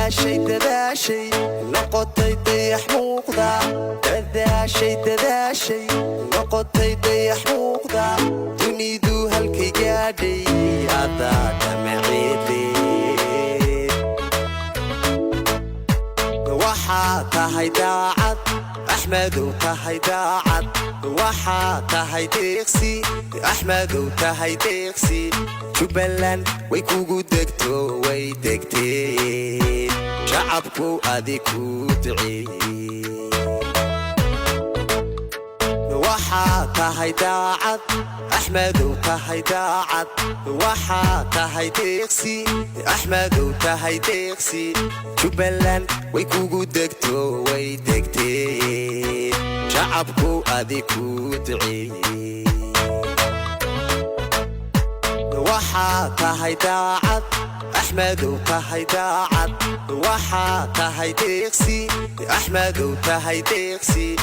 Dadaashay, dadaashay, noqotay dayax muuqda. Dadaashay, dadaashay, noqotay dayax muuqda. Dunidu halkay gaadhay adaa dhamaceedle. Waxaa tahay daacad, Axmedow, tahay daacad. Waxaa tahay deeqsi, Axmedow, tahay deeqsi. Jubbaland way kugu degto, way degtee, shacabku adi ku duceeye. Waxaa tahay daacad, Axmedow, tahay daacad. Waxaa tahay deeqsi, Axmedow, tahay deeqsi. Jubbaland way kugu degto, way degtee, shacabku adi ku duceeye. Waxaa tahay daacad, Axmedow, tahay daacad. Waxaa tahay deeqsi, Axmedow, tahay deeqsi.